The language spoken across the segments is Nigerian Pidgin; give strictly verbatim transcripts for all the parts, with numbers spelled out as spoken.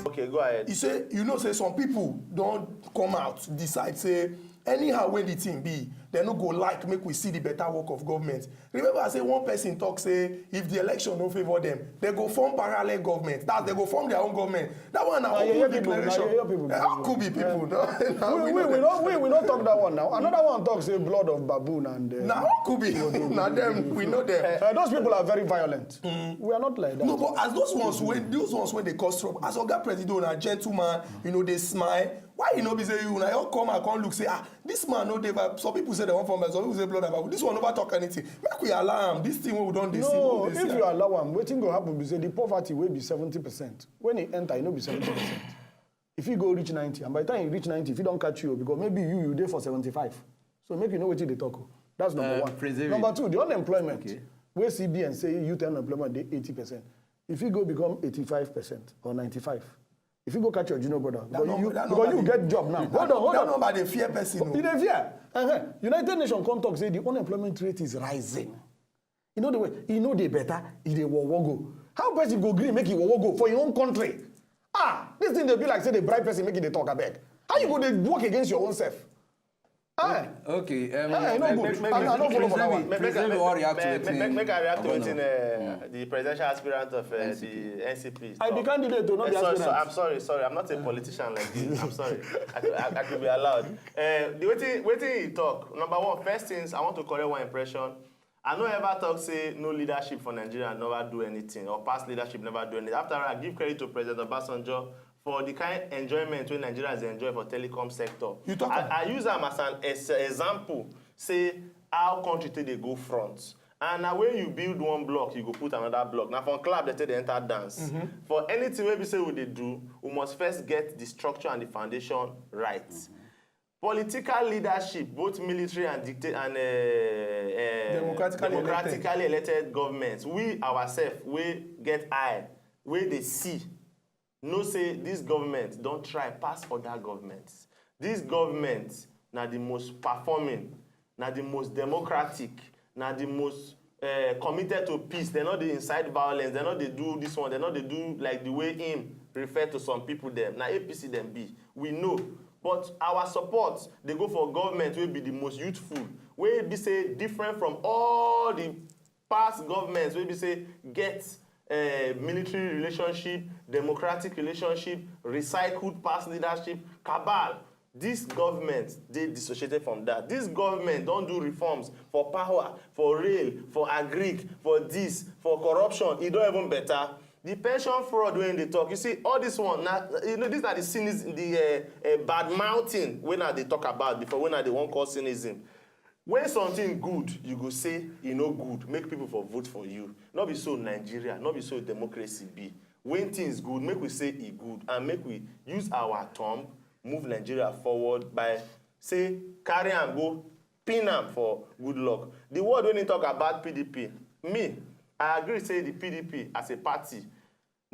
Okay, go ahead. He say, you know, say some people don't come out, decide, say, anyhow when the thing be, they no go like make we see the better work of government. Remember, I say one person talk say if the election no favor them, they go form parallel government. That they go form their own government. That one na Na yeye open people, na declaration. yeye people. Eh, how could be people? No, no, We, we we, know we them. don't we, we don't talk that one now. Another one talks a blood of baboon and uh, Na how could be? Na them, we know them. Uh, those people are very violent. We are not like that. No, but as those ones when those ones when they cause trouble, as Oga President na gentleman, you know, they smile. Why you know be say you na your come and come look say, ah, this man no dey vibe. Some people say they want form, some people say blood about. This one never talk anything. Make we allow am. This thing wey we don dey see. No, Make we dey if see you am. Allow am, wetin go happen be say the poverty wey be seventy percent, when e enter, e no be seventy percent. If you go reach ninety, and by the time you reach ninety, if you don catch you, because maybe you you dey for seventy-five. So make you know wetin dey talk. O. That's number Uh, one. President. Number two, the unemployment Okay. wey C B N say youth unemployment dey eighty percent. If you go become eighty-five percent or ninety-five, if you go catch your junior brother, because number- you that because you number get job now. That Hold on, hold that on. Number dey fear person. You O. dey fear. Uh-huh. United Nations come talk say the unemployment rate is rising. You know the way, you know the better, e dey work go. How person go gree make e work go for your own country? Ah, this thing dey be like say dey bribe person make e dey talk abeg. How you go dey work against your own self? Ah, Okay, um, Eh, no make- good. make- make- I- I don't follow President Baba. Vee, President Vee, what react to Make- wetin make- make I react to Governor- wetin uh, the presidential aspirant of uh, N C P. The N C P. I be talk. Candidate o, no be Eh, sorry, aspirant. so, I'm sorry, sorry. I'm not a politician like this. I'm sorry. I, could- I, I could be allowed. Uh, the wetin wetin he talk. Number one, first things I want to correct one impression. I no ever talk say no leadership for Nigeria never do anything or past leadership never do anything. After all, I give credit to President Obasanjo for the kind enjoyment wey Nigerians dey enjoy for telecom sector. You talk I, am. I use am as an ex example, say how country take dey go front. And na when you build one block, you go put another block. Na from clap they take dey enter dance. For anything wey be say we dey do, we must first get the structure and the foundation right. Political leadership, both military and dicta- and uh, uh, Democratically elected. Democratically elected governments, we ourselves, we get eye, we dey see, know say this government don try pass other governments. This government na the most performing, na the most democratic, na the most uh, committed to peace. Dem no dey incite violence. Dem no dey do this one. Dem no dey do like the way him refer to some people dem. Na A P C dem be. We know. But our support dey go for government wey be the most youthful, wey be say different from all the past governments wey be say get uh, military relationship, democratic relationship, recycled past leadership, cabal. This government dey dissociated from that. This government don do reforms for power, for rail, for agric, for this, for corruption. E don even better. The pension fraud wey dey talk, you see, all this one, na, you know, these are the cynicism, the uh, uh, bad mouthing wey na dey talk about before, wey na dey wan call cynicism. When something good, you go say e no good, make people for vote for you. No be so Nigeria, no be so democracy be. When things good, make we say e good and make we use our thumb move Nigeria forward by say carry am go pin am for good luck. The word wey he talk about P D P, me, I agree say the P D P as a party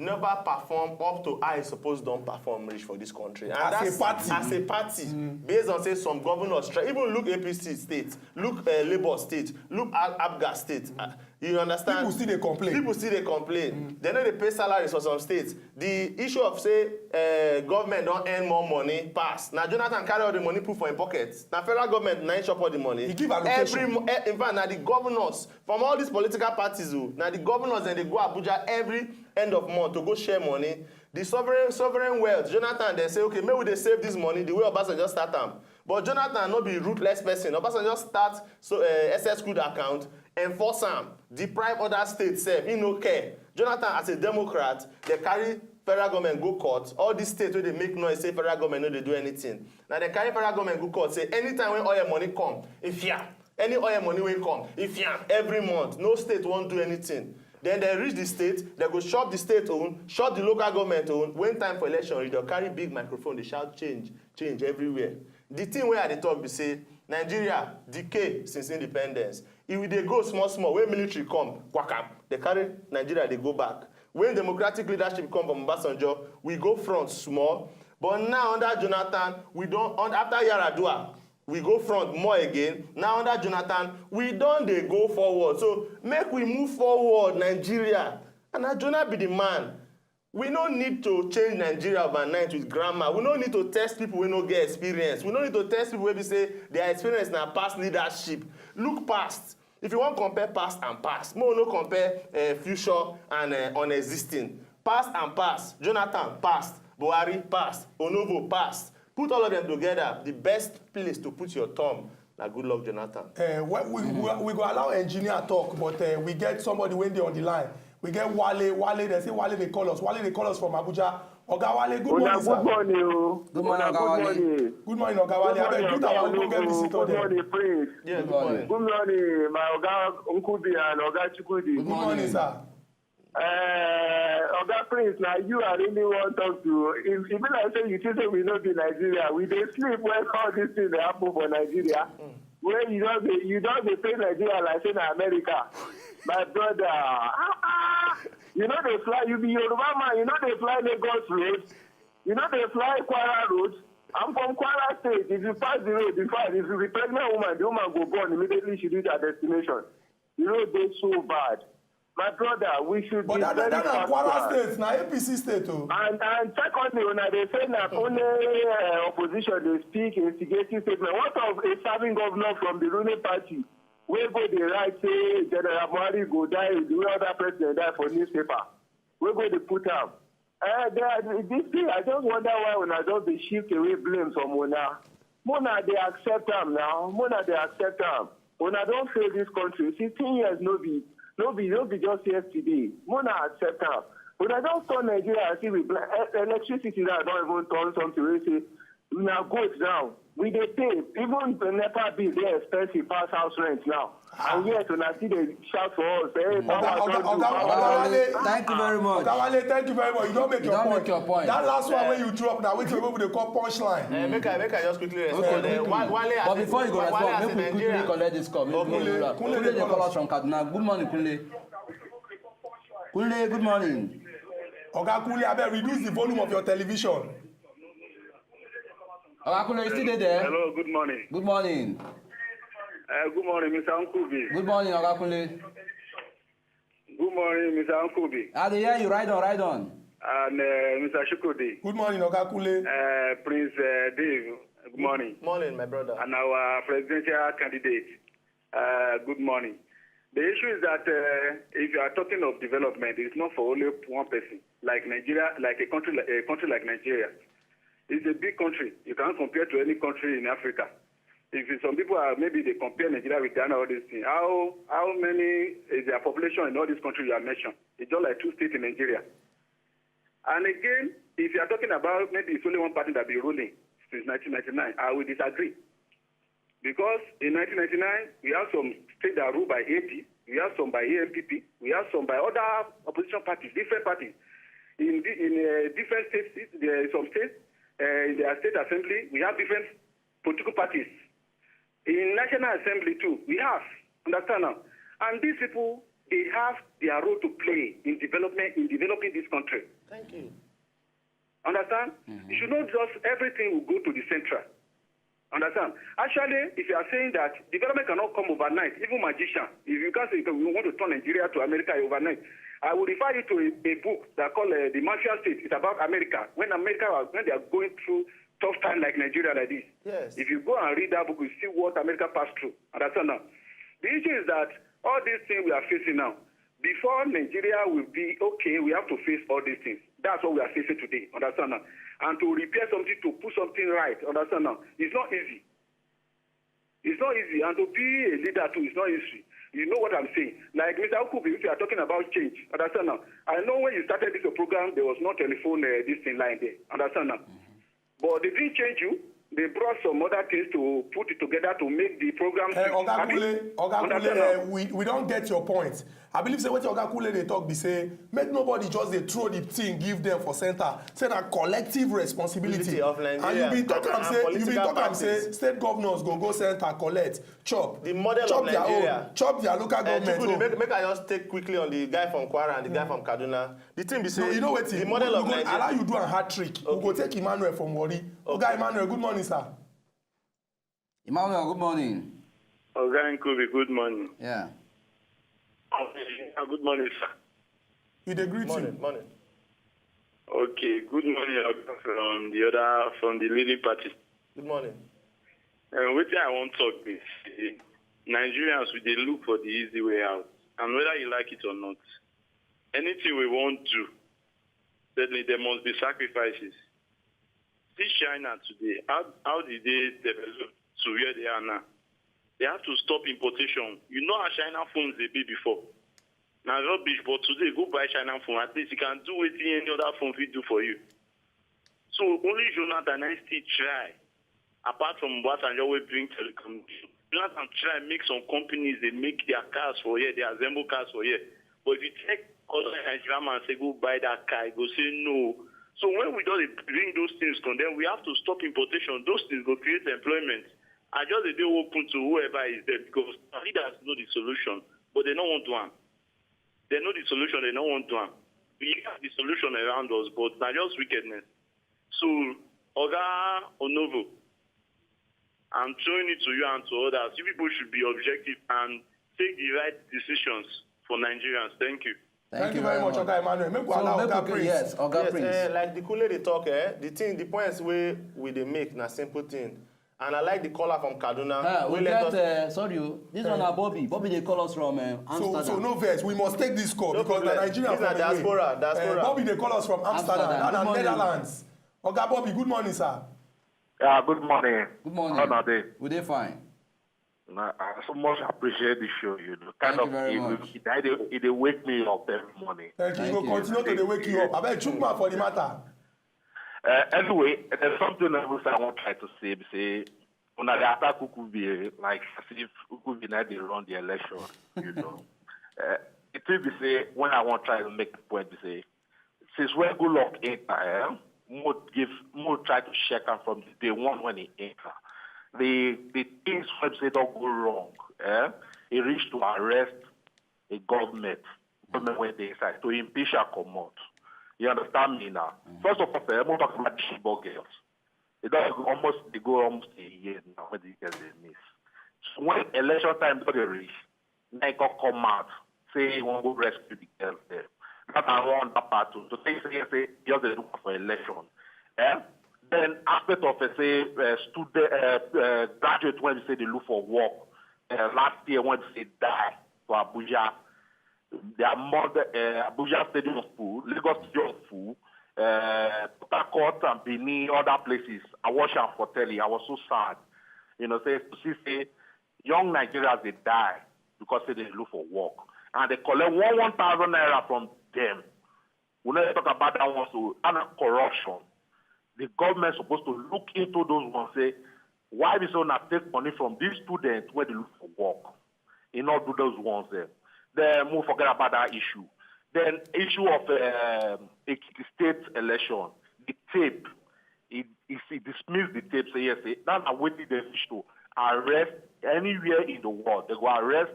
never perform up to how e suppose don perform reach for this country. And As a that's party. As a party, based on say some governors try, even look A P C state, look uh, Labour state, look Ab- APGA state. Uh, you understand? People still dey complain. People still dey complain. They no dey pay salaries for some states. The issue of say uh, government don earn more money pass. Na Jonathan carry all the money put for him pocket. Na federal government na him chop all the money. He give allocation. Every mo- eh, in fact, na the governors from all these political parties o, na the governors dem dey go Abuja every end of month to go share money. The sovereign sovereign wealth, Jonathan dem say, okay, make we dey save this money the way Obasanjo start am. But Jonathan no be ruthless person. Obasanjo start so uh, S S crude account, enforce am, deprive other states sef, he no care. Jonathan as a Democrat, they carry federal government go court. All these states wey dey make noise say federal government no dey do anything. Na they carry federal government go court say anytime when oil money come, if ya, any oil money wey come, if ya, every month, no state wan do anything. Then they reach the state, they go chop the state own, chop the local government own. When time for election reach, they carry big microphone, they shout change, change everywhere. The thing wey I dey talk be say Nigeria decay since independence. If we dey go small small, when military come, kwakam, they carry Nigeria dey go back. When democratic leadership come from Obasanjo, we go front small. But now under Jonathan, we don, un- after Yar'Adua, we go front more again. Now under Jonathan, we don dey go forward. So make we move forward, Nigeria. And na Jonah be the man. We no need to change Nigeria overnight with grammar. We no need to test people wey no get experience. We no need to test people wey be say their experience na past leadership. Look past. If you wan compare past and past, make we no compare uh, future and uh, unexisting. Past and past. Jonathan, past. Buhari, past. Onovo, past. Put all of them together. The best place to put your thumb na Goodluck Jonathan. Uh, we, we, we, we go allow engineer talk, but uh, we get somebody wey dey on the line. We get Wale. Wale, they say Wale dey call us. Wale dey call us from Abuja. Oga Wale, good Una morning, good sir. Morning, oh. Good morning, Una Oga good Wale. Morning. Good morning, Oga Wale. Good morning, Abeg, greet our Oga ogbonge Onubu. Visitor Good there. Morning, Prince. Yeah, good morning. Good morning, my Oga Nkubi and Oga Chukwudi. Good morning, sir. Uh, Oga Prince, now you are really want talk to. If if I say you think say we no be Nigeria, we dey sleep when all these things dey happen for Nigeria. Where you don dey you don dey pay Nigeria like say na America. My brother, ah, ah, you no dey fly, you be Yoruba man, you no dey fly Lagos road, you no dey fly Kwara road. I'm from Kwara State. If you pass the road, in fact, if you be pregnant woman, the woman go born immediately she reach her destination. The road dey so bad. My brother, we should But be that, very that na Kwara factual. State, na A P C state o. And and secondly, una dey say na only uh, opposition dey speak instigating statement. What of a serving governor from the ruling party wey go dey write say General Buhari go die the way other president die for newspaper? Wey go dey put am? Uh, they, this thing, I just wonder why una just dey shift away blame from una. Mona dey accept am now. Mona dey accept am. Una don fail this country. Sixteen years no be no be no be just yesterday. Mona accept am. Una don turn Nigeria as if we blind. E- electricity now don even turn something wey say na goat now. We dey pay. Even the NEPA bill dey expensive pass house rent now. And yet una still dey shout for us. Hey, Oga power Oga don do, Oga power Oga don Wale, do. Thank you very much. Oga Wale, thank you very much. You don make You your don point. Make your point. That last one Yeah. Wey you drop na wetin people dey call punchline. Eh, make I make I just quickly respond. Okay, Eh, quickly. Wa- Wale But as a- before you go Wale respond, as make a we quickly Nigerian. Collect this call. Make we Okay. Kunle, Kunle Kunle dey dey call call us. Us from Kaduna. Good morning, Kunle. Kunle, good morning. Oga Kunle, abeg reduce the volume of your television. Oga Kunle, you still dey there? Hello, good morning. Good morning. Uh, good morning, Mister Nkubi. Good morning, Oga Kunle. Good morning, Mister Nkubi. I dey hear you. Ride on, ride on. And uh, Mister Shukudi. Good morning, Oga Kunle. Uh, Prince uh, Dave, good morning. Morning, my brother. And our presidential candidate, uh, good morning. The issue is that uh, if you are talking of development, it's not for only one person. Like Nigeria, like a country, like a country like Nigeria, it's a big country. You can't compare to any country in Africa. If some people are maybe they compare Nigeria with Ghana, all these things. How how many is their population in all these countries you have mentioned? It's just like two states in Nigeria. And again, if you are talking about maybe it's only one party that be ruling since nineteen ninety-nine, I will disagree. Because in nineteen ninety-nine, we have some states that are ruled by A D, we have some by A N P P, we have some by other opposition parties, different parties. In the, in uh, different states, there are some states uh, in their state assembly, we have different political parties. In National Assembly too, we have. Understand now? And these people, they have their role to play in development, in developing this country. Thank you. Understand? Mm-hmm. You should not just everything will go to the central. Understand? Actually, if you are saying that development cannot come overnight, even magician, if you can say we want to turn Nigeria to America overnight, I will refer you to a, a book that called uh, The Mafia State. It's about America. When America, when they are going through tough time like Nigeria like this, yes. If you go and read that book, you see what America passed through. Understand now? The issue is that all these things we are facing now, before Nigeria will be okay, we have to face all these things. That's what we are facing today. Understand now? And to repair something, to put something right, understand now? It's not easy. It's not easy. And to be a leader too, it's not easy. You know what I'm saying? Like Mister Okubi, if you are talking about change, understand now? I know when you started this program, there was no telephone uh, this thing line there. Understand now? Mm-hmm. But they didn't change you. They brought some other things to put it together to make the program Uh, Oga Kule, Oga Kule, uh, we, we don't get your point. I believe say what Oga Kule they talk be say make nobody just they throw the thing give them for center. Say that collective responsibility. Of Nigeria. And you been talk am say you been talk am say state governors go go center collect chop. The model chop of Nigeria. Own, chop their local uh, government. Chukwu, make, make I just take quickly on the guy from Kwara and the guy from Kaduna. The thing be say no, you know what? The model of Nigeria. Allow you do a hat trick. Okay. We go take Emmanuel from Warri. Okay. Oga Emmanuel, good morning, sir. Emmanuel, good morning. Oga Nkubi, good morning. Yeah. Good morning, sir. You dey greet morning, you. Morning. Okay, good morning from the other, from the leading party. Good morning. Uh, wetin I wan talk be say Nigerians, we dey look for the easy way out, and whether you like it or not, anything we wan do, certainly there must be sacrifices. See China today, how, how did they develop to where they are now? They have to stop importation. You know how China phones they be before. Now rubbish, but today go buy China phone. At least you can do wetin any other phone fit do for you. So only Jonathan I still try. Apart from Obasanjo wey bring telecommunication, Jonathan try make some companies dey make their cars for here, dey assemble cars for here. But if you check other Nigerian man say go buy that car, he go say no. So when we don dey bring those things come, then we have to stop importation. Those things go create employment. I just dey dey open to whoever is there because leaders know the solution, but they no wan do am. They know the solution, they no wan do am. We have the solution around us, but na just wickedness. So, Oga Onovo, I'm throwing it to you and to others. You people should be objective and take the right decisions for Nigerians. Thank you. Thank, Thank you very much, Oga Emmanuel. Make we so allow Oga Prince. Yes, Oga yes, Prince. Uh, like the Kule they talk, eh? The thing, the points where we they make na simple thing. And I like the caller from Kaduna. Ah, we get, us... uh, sorry, oh, this uh, one na Bobby. Bobby, they call us from uh, Amsterdam. So, so no vex, we must take this call no because problem. The Nigerian this from diaspora, diaspora. Uh, Bobby, they call us from Amsterdam, Amsterdam. And Netherlands. Oga Bobby, good morning, sir. Yeah, good morning. Good morning. How are they? We dey fine. I so much appreciate the show. You know, kind Thank of you very it, much. It, it, it, it wake me up every morning. Thank you. Thank you. Continue to wake you up. I bet you for the matter. Uh, anyway, there's something else I want to try to say. Say, when I attack Ukubi, like as if Ukubi now they run the election, you know. Uh, it will be say when I want to try to make the point to say, since when good luck enter, eh, more give more try to check am from the day one when he enter. The the things wey say don't go wrong, eh, he reach to arrest a government, government wey dey inside to impeach her comot. You understand me now? Mm-hmm. First of all, eh, more talk about the Chibok girls. It does almost they go almost a year now when the girls they miss. So when election time don dey reach, na him come come out say he wan go rescue the girls dem. That na one that part too. So say say say just dey look for election. Eh? Then aspect of uh, say uh, student uh, uh, graduate when say they look for work uh, last year when say die for Abuja. Their mother uh, Abuja stadium full, Lagos stadium full, uh, Port Harcourt and Benin, other places. I watch am for telly. I was so sad. You know, say to see say young Nigerians they die because say they look for work and they collect one one thousand naira from them. We never talk about that one, so and corruption. The government supposed to look into those ones. Say why we so not take money from these students when they look for work, and not do those ones there. Then we forget about that issue. Then issue of um, state election, the tape. He, he, he dismissed the tape, say yes, say, that's a waiting the fish to arrest anywhere in the world. They go arrest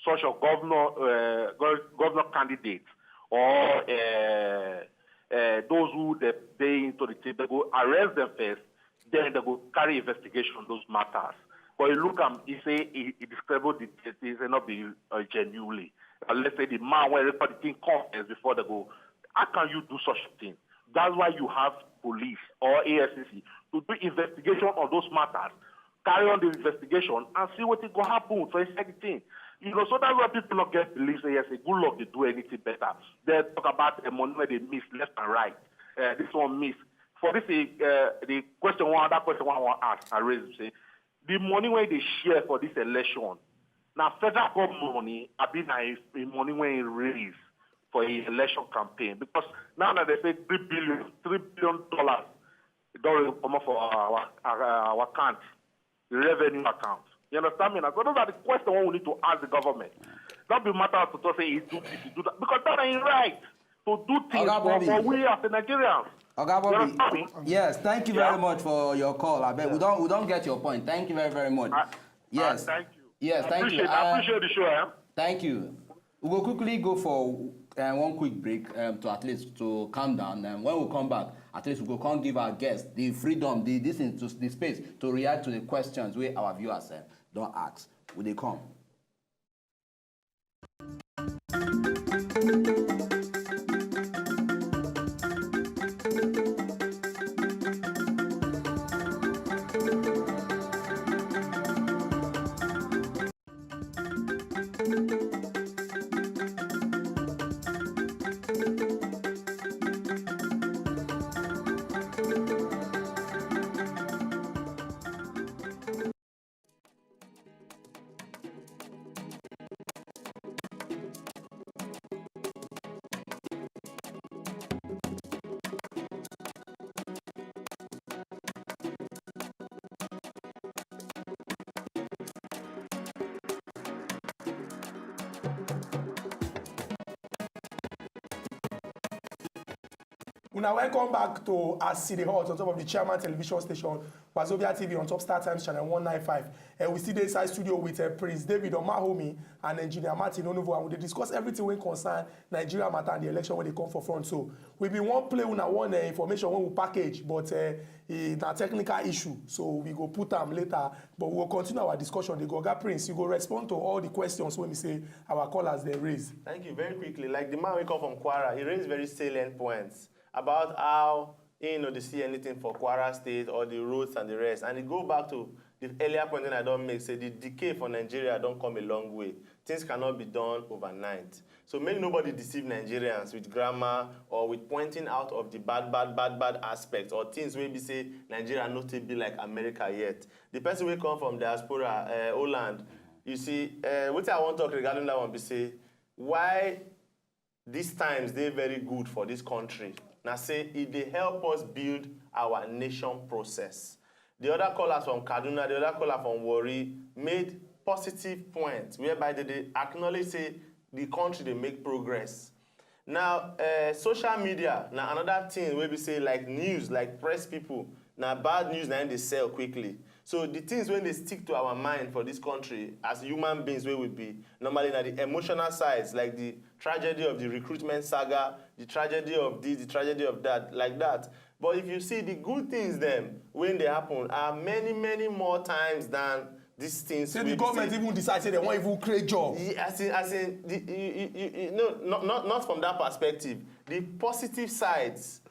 such a governor, uh, governor candidate or uh, uh, those who they pay into the tape. They go arrest them first, then they go carry investigation on those matters. But he look at he say he, he described the tape, he say not be uh, genuinely. Uh, let's say the man where record the thing come as before they go. How can you do such a thing? That's why you have police or A S C C to do investigation on those matters, carry on the investigation and see what it go happen for inside the thing. You know, so that's why people not get believe say yes, a good luck they do anything better. They talk about the money where they miss left and right. Uh, this one miss. For this, uh, the question one, that question one I want to ask and raise say the money where they share for this election, now federal government money, I been a money when raise for a election campaign because now that they say three billion, three billion dollars Don come up for our, our, our account, the revenue account. You understand me now? So those are the questions we need to ask the government. Not be matter to talk say he do this, he do that. Because that ain't right to do things Oga for, Bobby. for we as the Nigerians. Oga You Bobby, understand me? yes, thank you Yeah. very much for your call. I bet we Yeah. don't we don't get your point. Thank you very very much. I, Yes. I thank you. Yes, I thank you. appreciate, I Uh, appreciate the show. Eh? Thank you. We go quickly go for uh, one quick break um, to at least to calm down. And when we come back, at least we go come give our guests the freedom, the this into the space to react to the questions where our viewers uh, don't ask. Will they come? Una welcome back to As E Dey Hot on top of the Chairman Television Station, Wazobia T V on top Star Times Channel one nine five. And we still dey inside studio with uh, Prince David Omahomi and Engineer Martin Onuvo, and we dey discuss everything wey concern Nigeria matter and the election wey dey come for front. So we bin wan play una one uh, information wey we package, but uh, e na technical issue, so we go put am later. But we go continue our discussion. The Oga Prince, you go respond to all the questions wey be say our callers dey raise. Thank you. Very quickly, like the man wey come from Kwara, he raised very salient points about how he no dey see anything for Kwara State or the roads and the rest. And e go back to the earlier point wey I don make, say the decay for Nigeria don come a long way. Things cannot be done overnight. So make nobody deceive Nigerians with grammar or with pointing out of the bad, bad, bad, bad aspects or things wey be say Nigeria no take be like America yet. The person wey come from diaspora, uh, Holland, you see, uh, wetin I wan talk regarding that one be say, why these times dey very good for this country na say e dey help us build our nation process. The other callers from Kaduna, the other caller from Warri made positive points whereby they dey acknowledge say the country dey make progress. Now, uh, social media na another thing wey be say, like news, like press people, na bad news na im dey sell quickly. So the things wey dey stick to our mind for this country as human beings wey we be, normally na the emotional sides, like the tragedy of the recruitment saga, the tragedy of this, the tragedy of that, like that. But if you see the good things dem wey dey happen are many, many more times than these things Say wey the be government say even decide say they wan even create job. Yeah, as in, as in, the, you, you, you, you, no, not, not, not from that perspective. The positive sides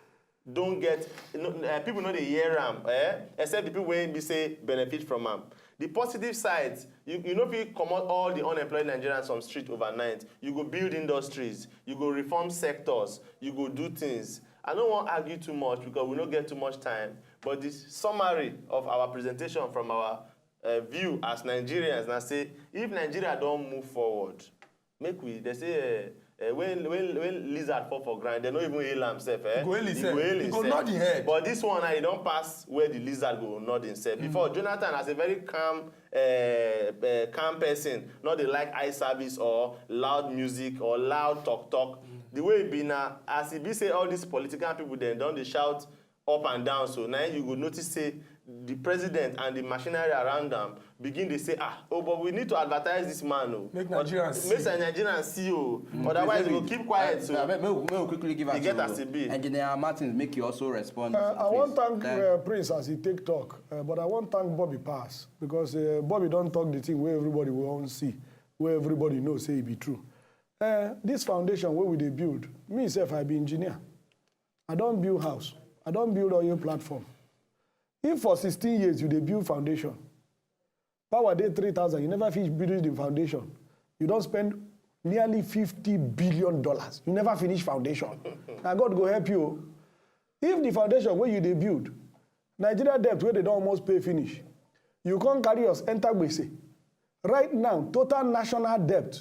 don't get, no, uh, people no dey hear am, eh? Except the people wey be say benefit from am. The positive sides, you, you no fit comot all the unemployed Nigerians from street overnight. You go build industries, you go reform sectors, you go do things. I no wan argue too much because we no get too much time, but the summary of our presentation from our uh, view as Nigerians na say if Nigeria don move forward, make we, they say uh, uh, when, when, when lizard fall for ground, they no even hail am sef. Eh? Go hail himself. Go hail He go himself. Nod him head. But this one, I don't pass where the lizard go nod himself. Mm. Before, Jonathan, as a very calm, uh, uh, calm person, not dey like eye service or loud music or loud talk talk. Mm. The way e be now, as e be say all these political people then don't they shout up and down, so now you go notice say the president and the machinery around them begin to say, ah, oh, but we need to advertise this man. Oh. Make Nigerians see. Make Nigerians see. Oh. Mm. Otherwise, we'll keep quiet. So uh, uh, may, may, we, may we quickly give us get as e be. Engineer Martins, make you also respond. Uh, I want to thank uh, Prince as he take talk, uh, but I want to thank Bobby Pass because uh, Bobby don't talk the thing where everybody will see, where everybody knows say it be true. Uh, this foundation where we they build, me self, I be engineer. I don't build house. I don't build oil platform. If for sixteen years you dey build foundation, power dey three thousand, you never finish building the foundation. You don't spend nearly fifty billion dollars. You never finish foundation. Now God go help you. If the foundation where you dey build, Nigeria debt where they don't almost pay finish, you can't carry us enter gbese. Right now, total national debt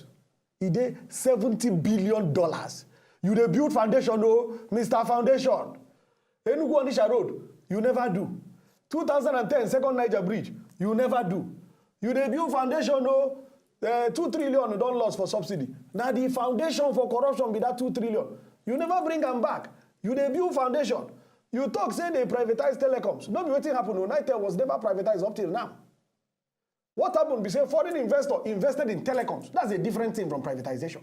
e dey seventy billion dollars. You dey build foundation o, Mister Foundation. Enugu Onitsha road, You never do. Two thousand and ten, second Niger bridge, you never do. You dey build foundation, no? Uh, two trillion don lost for subsidy. Now the foundation for corruption be that two trillion. You never bring am back. You dey build foundation. You talk say they privatize telecoms. No be wetin happen. United was never privatized up till now. What happened be say foreign investor invested in telecoms. That's a different thing from privatization.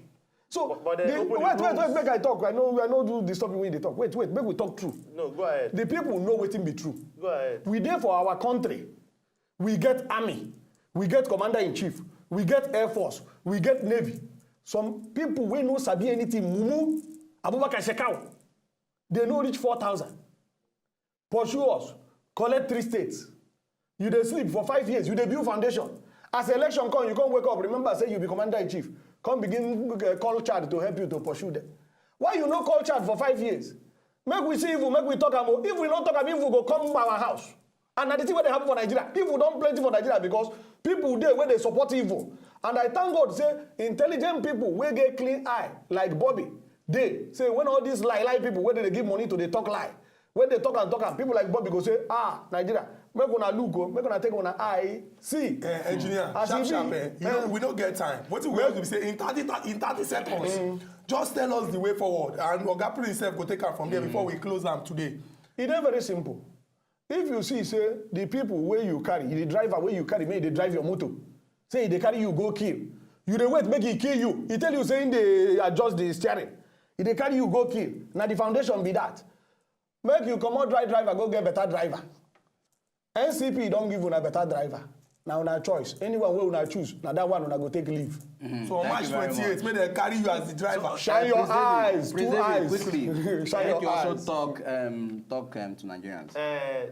So, but, but the, wait, wait, wait, make I talk. I know, I know, do the stopping when they talk. Wait, wait, make we talk true. No, go ahead. The people know wetin be true. Go ahead. We dey for our country. We get army. We get commander in chief. We get air force. We get navy. Some people wey no sabi anything, mumu, Abubakar Shekau, they no reach four thousand. Pursue us, collect three states. You dey sleep for five years, you dey build foundation. As election come, you come wake up, remember say you be commander in chief. Come begin uh, call Chad to help you to pursue them. Why you no call Chad for five years? Make we see evil, make we talk am o. If we no talk am, evil go come our house. And na the thing wey dey happen for Nigeria. Evil don plenty for Nigeria because people dey wey dey support evil. And I thank God say intelligent people wey get clean eye like Bobby dey say when all these lie lie people wey dey dey give money to dey talk lie, when they talk and talk am, people like Bobby go say, "Ah, Nigeria, make una look o, make una take una eye see." Eh, engineer, as e sharp be, sharp, eh, you know, eh, we no get time. Wetin we have to be say in thirty, in thirty seconds, just tell us the way forward. And Oga Prince sef go take am from there before we close am today. E dey very simple. If you see say the people wey you carry, the driver wey you carry, make e dey drive your motor, say e dey carry you go kill. You dey wait make e kill you. E tell you say e dey adjust the steering. E dey carry you go kill. Na the foundation be that. Make you comot dry driver, go get better driver. N C P don give una better driver. Na una choice. Anyone wey una choose, na that one una go take leave. So on March twenty-eight, make dem carry you as the driver. Shine your eyes, two eyes. Quickly. Shine your eyes. Make you also talk, um, talk um, to Nigerians. Uh,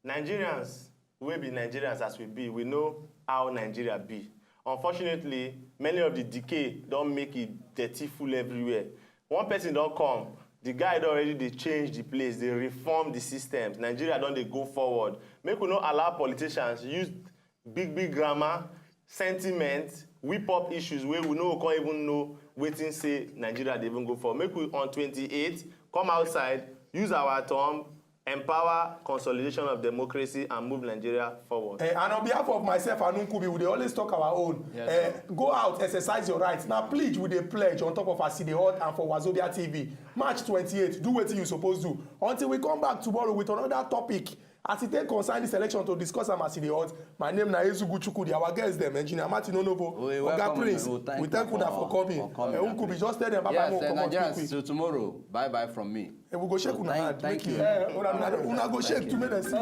Nigerians, we be Nigerians as we be. We know how Nigeria be. Unfortunately, many of the decay don make it dirty full everywhere. One person don come, the guy don already dey change the place, dey reform the systems. Nigeria don dey go forward. Make we no allow politicians use big big grammar, sentiment, whip up issues wey we no go come even know wetin say Nigeria dey even go for. Make we on twenty-eight come outside, use our thumb, empower consolidation of democracy and move Nigeria forward. Eh, and on behalf of myself and Nkubi, we dey always talk our own. Yes, eh, sir. Go out, exercise your rights. Na pledge we dey pledge on top of As E Dey Hot and for Wazobia T V. March twenty-eight, do wetin you suppose do. Until we come back tomorrow with another topic, as e take concern this election to discuss am as e dey hot, my name na Ezugu Chukwudi. Our guest dem, Engineer Martin Onovo, Oga Prince, we thank una for coming. Eh, Nkubi, just tell them bye bye, more comot quick quick. Yes, eh, Nigerians, till tomorrow. Bye bye from me. Eh, we go shake una hand. Thank you. Eh, una, una go shake to make dem see.